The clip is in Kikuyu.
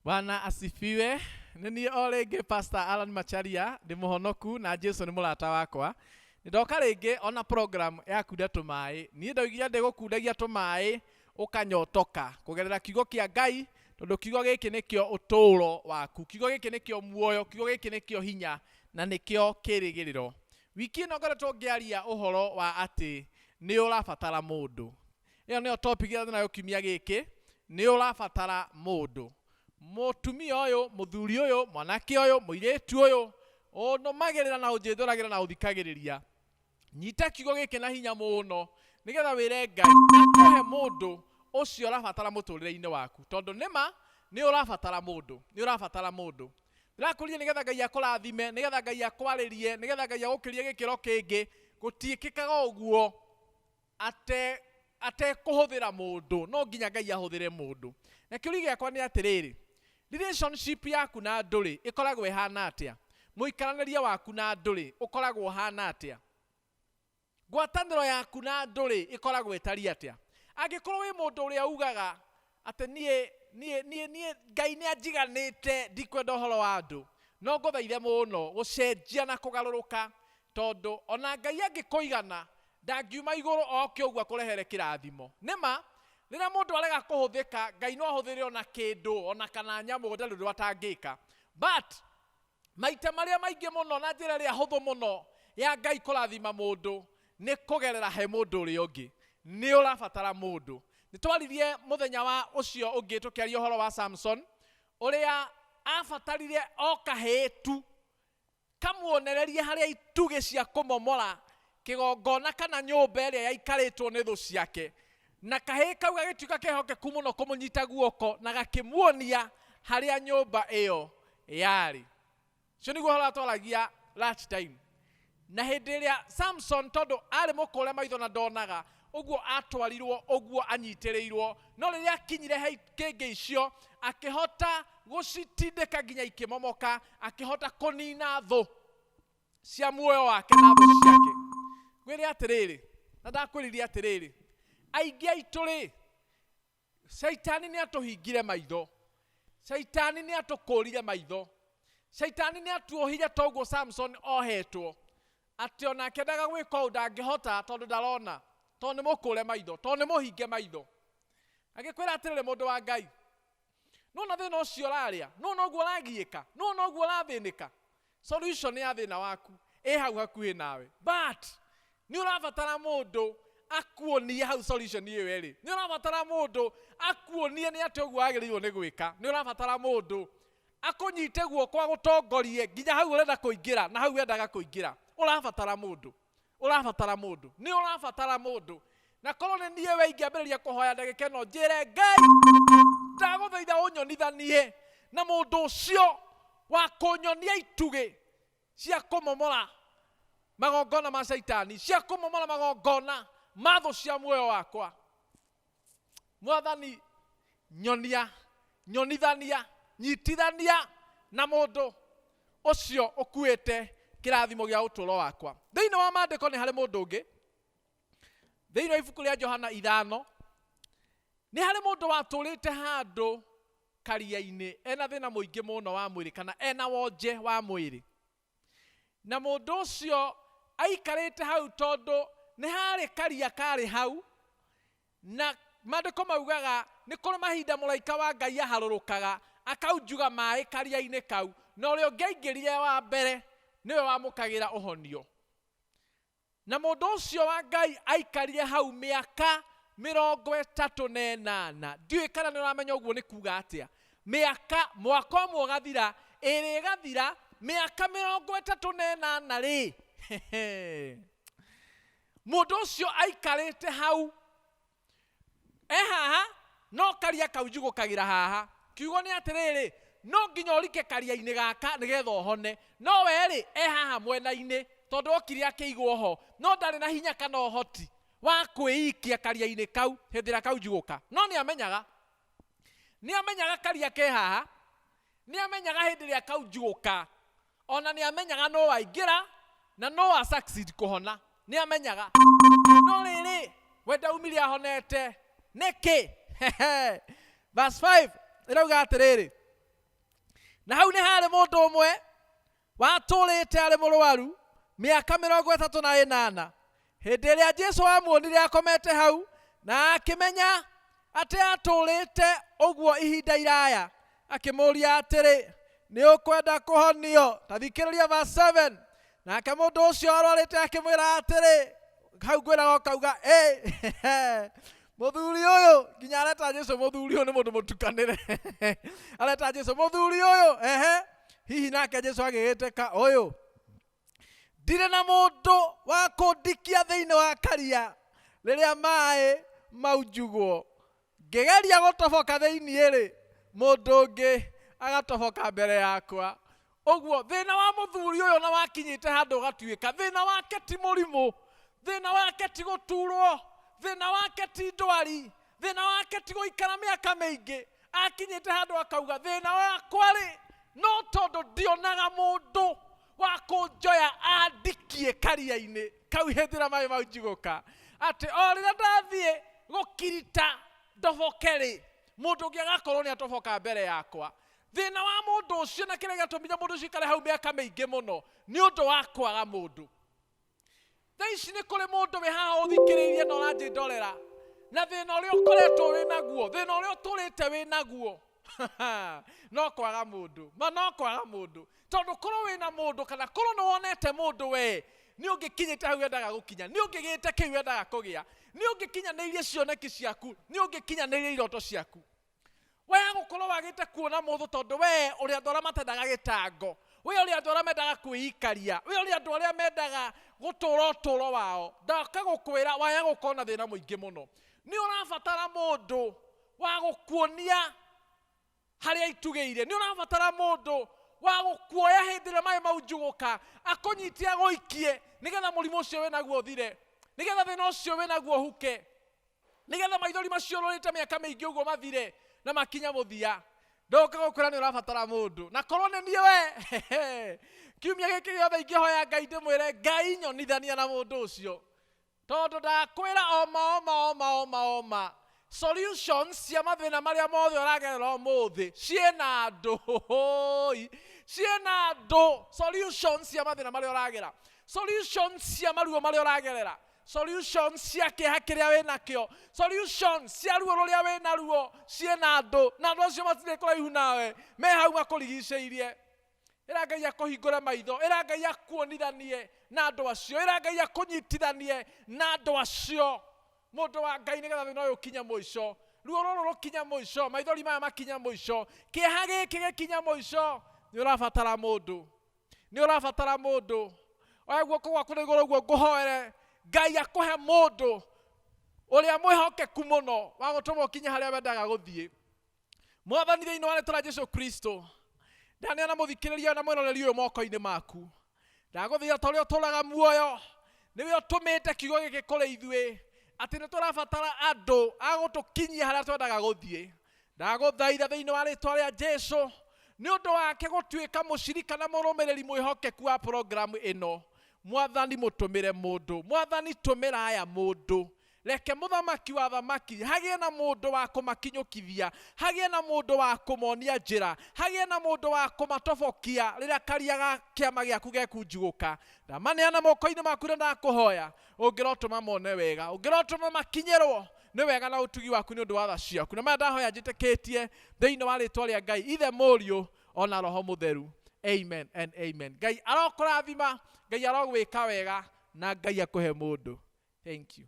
Bwana asifiwe. Nĩ niĩ o rĩngĩ Pastor Alan Macharia, ndĩ mũhonoku na Jesu nĩ mũrata wakwa. Nĩ ndoka rĩngĩ ona program ya kunda tũmaĩ. Niĩ ndoigire ndĩgũkundagia tũmaĩ ũkanyotoka kũgerera kiugo kĩa Ngai, tondũ kiugo gĩkĩ nĩkĩo ũtũũro waku, kiugo gĩkĩ nĩkĩo muoyo, kiugo gĩkĩ nĩkĩo hinya na nĩkĩo kĩrĩgĩrĩro. Wiki ĩno ngoretwo ngĩaria ũhoro wa atĩ nĩ ũrabatara mũndũ. Ĩyo nĩyo topic ĩrĩa nayo kiumia gĩkĩ, nĩ ũrabatara mũndũ. Mũtumia ũyũ, mũthuri ũyũ, mwanake ũyũ, mũirĩtu ũyũ, ũnũmagĩrĩra na ũnjĩthũragĩra na ũthikagĩrĩria. Nyita kiugo gĩkĩ na hinya mũno, nĩgetha wĩre Ngai akũhe mũndũ ũcio ũrabatara mũtũrĩre-inĩ waku. Tondũ nĩma nĩ ũrabatara mũndũ, nĩ ũrabatara mũndũ. Ndĩrakũria nĩgetha Ngai akũrathime, nĩgetha Ngai akwarĩrie, nĩgetha Ngai agũkĩrie gĩkĩro kĩngĩ. Gũtiĩkĩkaga ũguo ate atekũhũthĩra mũndũ. No nginya Ngai ahũthĩre mũndũ. Na kĩũria gĩakwa nĩ atĩrĩrĩ, relationship yaku na andũ rĩ, ĩkoragwo ĩhana atĩa? Mũikaranĩrie waku na andũ rĩ, ũkoragwo ũhana atĩa? Ngwatanĩro yaku na andũ rĩ, ĩkoragwo ĩtariĩ atĩa? Angĩkorwo wĩ mũndũ ũrĩa ugaga atĩ niĩ niĩ niĩ niĩ Ngai nĩ anjiganĩte, ndikwenda ũhoro wa andũ, no ngũthaithe mũno gũcenjia na kũgarũrũka, tondũ ona Ngai angĩkũigana ndangiuma igũrũ oke ũguo akũrehere kĩrathimo. Nĩma rĩrĩa mũndũ arega kũhũthĩka, Ngai no ahũthĩre ona kĩndũ ona kana nyamũ, ndarĩ ũndũ atangĩka. But maita marĩa maingĩ mũno na njĩra ĩrĩa hũthũ mũno ya Ngai kũrathima mũndũ nĩ kũgerera he mũndũ ũrĩa ũngĩ. Nĩ ũrabatara mũndũ. Nĩ twaririe mũthenya wa ũcio ũngĩ tũkĩaria ũhoro wa Samson, ũrĩa abatarire o kahĩĩ tu kamuonererie harĩa itugĩ cia kũmomora kĩgongona kana nyũmba ĩrĩa yaikarĩtwo nĩ thũ ciake. Na kahĩĩ kau gagĩtuĩka kehokeku mũno kũmũnyita guoko na gakĩmuonia harĩa nyũmba ĩyo yarĩ. Ũcio nĩguo ũhoro twaragia last time. Na hĩndĩ ĩrĩa Samson, tondũ arĩ mũkũre maitho na ndonaga, ũguo atwarirwo ũguo anyitĩrĩirwo, no rĩrĩa akinyire he kĩngĩ icio, akĩhota gũcitindĩka nginya ikĩmomoka, akĩhota kũnina thũ cia muoyo wake na thũ ciake. Ngwĩre atĩrĩrĩ, na ndakwĩrire atĩrĩrĩ, aingĩ aitũ rĩ, Shaitani nĩ atũhingire maitho, Shaitani nĩ atũkũrire maitho, Shaitani nĩ atuohire toguo Samson ohetwo, atĩ onake endaga gwĩka ũũ ndangĩhota tondũ ndarona, tondũ nĩ mũkũre maitho, tondũ nĩ mũhinge maitho. Agĩkwĩra atĩrĩrĩ, mũndũ wa Ngai, nĩwona thĩna ũcio ũrarĩa, nĩwona ũguo ũragiĩka, nĩwona ũguo ũrathĩnĩka, solution ya thĩna waku ĩ hau hakuhĩ nawe, but nĩ ũrabatara mũndũ akuonie hau solution ĩyo ĩrĩ. Nĩ ũrabatara mũndũ akuonie nĩ atĩa ũguo wagĩrĩirwo nĩ gwĩka. Nĩ ũrabatara mũndũ akũnyite guoko agũtongorie nginya hau ũrenda kũingĩra na hau wendaga kũingĩra. Ũrabatara mũndũ, ũrabatara mũndũ, nĩ ũrabatara mũndũ. Na korwo nĩ niĩ we ingĩambĩrĩria kũhoya ndagĩka ĩno njĩre Ngai, ndagũthaitha ũnyonithanie na mũndũ ũcio wa kũnyonia itugĩ cia kũmomora magongona ma Shaitani, cia kũmomora magongona ma thũ cia muoyo wakwa. Mwathani, nyonia, nyonithania, nyitithania na mũndũ ũcio ũkuĩte kĩrathimo gĩa ũtũũro wakwa. Thĩinĩ wa maandĩko nĩ harĩ mũndũ ũngĩ, thĩinĩ wa ibuku rĩa Johana 5, nĩ harĩ mũndũ watũrĩte handũ karia-inĩ ena thĩna mũingĩ mũno wa mwĩrĩ, kana ena wonje wa mwĩrĩ. Na mũndũ ũcio aikarĩte hau tondũ nĩ harĩ karia karĩ hau, na maandĩko maugaga nĩ kũrĩ mahinda mũraika wa Ngai aharũrũkaga akaunjuga maĩ karia-inĩ kau, na ũrĩa ũngĩaingĩrire wa mbere nĩwe wamũkagĩra ũhonio. Na mũndũ ũcio wa Ngai aikarire hau mĩaka 38. Ndiũĩ kana nĩ ũramenya ũguo nĩ kuga atĩa. Mĩaka, mwaka ũmwe ũgathira, ĩrĩ ĩgathira, mĩaka 38 rĩ. Mũndũ ũcio aikarĩte hau, e haha, no karia kaunjugũkagĩra haha. Kiugo nĩ atĩrĩrĩ, no nginya ũrike karia-inĩ gaka nĩgetha ũhone. No we rĩ, e haha mwena-inĩ, tondũ okire akĩigwo ho, no ndarĩ na hinya kana ũhoti wa kwĩikia karia-inĩ kau hĩndĩ ĩrĩa kaunjugũka. No nĩ amenyaga, nĩ amenyaga karia ke haha, nĩ amenyaga hĩndĩ ĩrĩa kaunjugũka, ona nĩ amenyaga no waingĩra na no wa succeed kũhona, nĩ amenyaga. No rĩrĩ, we ndaumire ahonete nĩkĩ? Verse 5 ĩrauga atĩrĩrĩ, Na hau nĩ harĩ mũndũ ũmwe watũrĩte arĩ mũrwaru mĩaka 38. Hĩndĩ ĩrĩa Jesu amuonire akomete hau na akĩmenya atĩ atũrĩte ũguo ihinda iraya, akĩmũũria atĩrĩ, nĩ ũkwenda kũhonio? Ta thikĩrĩria verse 7. Nake mũndũ ũcio arwarĩte akĩmwĩra atĩrĩ, hau ngwĩraga ũkauga ĩ mũthuri ũyũ, nginya areta Jesu mũthuri ũyũ nĩ mũndũ mũtukanĩre. Areta Jesu mũthuri ũyũ, ehe. Hihi nake Jesu agĩgĩtĩka ũyũ, ndirĩ na mũndũ wa kũndikia thĩinĩ wa karia rĩrĩa maĩ maunjugwo, ngĩgeria gũtoboka thĩinĩ rĩ, mũndũ ũngĩ agatoboka mbere yakwa. Ũguo thĩna wa mũthuri ũyũ na wakinyĩte handũ ũgatuĩka thĩna wake ti mũrimũ, thĩna wake ti gũturwo, thĩna wake ti ndwari, thĩna wake ti gũikara mĩaka mĩingĩ. Akinyĩte handũ akauga thĩna wakwa rĩ, no tondũ ndionaga mũndũ wa kũnjoya andikie karia-inĩ kau hĩndĩ ĩrĩa maĩ maunjugũka, atĩ o rĩrĩa ndathiĩ gũkirita ndoboke rĩ, mũndũ ũngĩ agakorwo nĩ atoboka mbere yakwa. Thĩna wa mũndũ ũcio na kĩrĩa gĩatũmire mũndũ ũcio aikare hau mĩaka mĩingĩ mũno nĩ ũndũ wa kwaga mũndũ. Thaa ici nĩ kũrĩ mũndũ wĩ haha ũthikĩrĩirie na ũranjĩndorera, na thĩna ũrĩa ũkoretwo wĩ naguo, thĩna ũrĩa ũtũrĩte wĩ naguo no kwaga mũndũ, ma no kwaga mũndũ. Tondũ korwo wĩna mũndũ kana korwo nĩ wonete mũndũ we, nĩ ũngĩkinyĩte hau wendaga gũkinya, nĩ ũngĩgĩte kĩu wendaga kũgĩa, nĩ ũngĩkinyanĩirie cioneki ciaku, nĩ ũngĩkinyanĩirie iroto ciaku. We gũkorwo wagĩte kuona mũndũ tondũ we ũrĩ andũ arĩa matendaga gĩtango, we ũrĩ andũ arĩa mendaga kwĩikaria, we ũrĩ andũ arĩa mendaga gũtũra ũtũro wao. Ndoka gũkwĩra waya gũkorwo na thĩna mũingĩ mũno. Nĩ ũrabatara mũndũ wa gũkuonia harĩa itugĩire, nĩ ũrabatara mũndũ wa gũkuoya hĩndĩ ĩrĩa maĩ maunjugũka, akũnyitie agũikie nĩgetha mũrimũ ũcio wĩnaguo ũthire, nĩgetha thĩna ũcio wĩnaguo ũhuke, nĩgetha maithori macio ũrorĩte mĩaka mĩingĩ ũguo mathire na makinya mũthia. Ndoka gũkwĩra nĩ ũrabatara mũndũ, na korwo nĩ niĩ we kiumia gĩkĩ gĩothe ingĩhoya Ngai ndĩmwĩre Ngai nyonithania na mũndũ ũcio, tondũ ndakwĩra oma oma oma oma oma solutions cia mathĩna marĩa mothe ũragerera ũmũthĩ ciĩna andũ, ciĩna andũ. Solutions cia mathĩna marĩa ũragera, solutions cia maruo marĩa ũragerera, solutions cia kĩeha kĩrĩa wĩnakĩo, solutions cia ruo rũrĩa wĩnaruo ciĩna andũ, na andũ acio matirĩ kũraihu nawe, me hau makũrigicĩirie. Ĩra Ngai akũhingũre maitho, ĩra Ngai akuonithanie na andũ acio, ĩra Ngai akũnyitithanie na andũ acio. Mũndũ wa Ngai, nĩgetha thĩna ũyũ ũkinye mũico, ruo rũrũ rũkinye mũico, maithori maya makinye mũico, kĩeha gĩkĩ gĩkinye mũico, nĩ ũrabatara mũndũ, nĩ ũrabatara mũndũ. Oya guoko gwaku na igũrũ ũguo ngũhoere Ngai akũhe mũndũ ũrĩa mwĩhokeku mũno wa gũtũma ũkinye harĩa wendaga gũthiĩ. Mwathani, thĩinĩ wa rĩtwa rĩa Jesu Kristo, ndaneana mũthikĩrĩria na mwĩroreri ũyũ moko-inĩ maku. Ndagũthaitha ta ũrĩa ũtũraga muoyo, nĩwe ũtũmĩte kiugo gĩkĩ kũrĩ ithuĩ, atĩ nĩ tũrabatara andũ a gũtũkinyia harĩa twendaga gũthiĩ. Ndagũthaitha thĩinĩ wa rĩtwa rĩa Jesu, nĩ ũndũ wake gũtuĩka mũcirika na mũrũmĩrĩri mwĩhokeku wa programu ĩno, Mwathani mũtũmĩre mũndũ, Mwathani tũmĩra aya mũndũ. Reke mũthamaki wa thamaki hagĩe na mũndũ wa kũmakinyũkithia, hagĩe na mũndũ wa kũmonia njĩra, hagĩe na mũndũ wa kũmatobokia rĩrĩa karia ga kĩama gĩaku gekunjugũka. Ndamaneana moko-inĩ maku na ndakũhoya ũngĩrotũma mone wega, ũngĩrotũma makinyĩrwo nĩ wega na ũtugi waku nĩ ũndũ wa tha ciaku. Na maya ndahoya njĩtĩkĩtie thĩinĩ wa rĩtwa rĩa Ngai Ithe, Mũriũ ona Roho Mũtheru. Amen and amen. Ngai arokũrathima, Ngai arogwĩka wega, na Ngai akũhe mũndũ. Thank you.